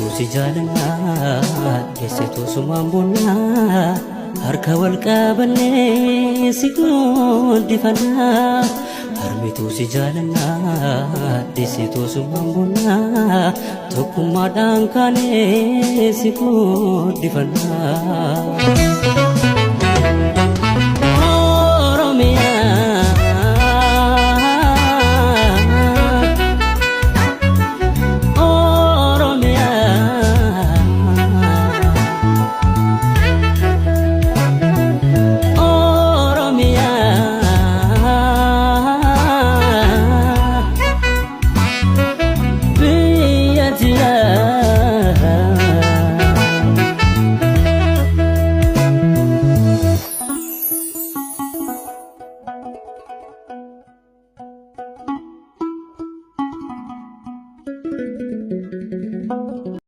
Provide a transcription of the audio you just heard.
Harmituu si jaalannaa deessituu sumaan boonnaa harka wal qabannee si guddifannaa. Harmituu si jaalannaa deessituu sumaan boonnaa tokkummaadhaan kaanee si guddifannaa. Oromiyaa. Oromiyaa. Biyya.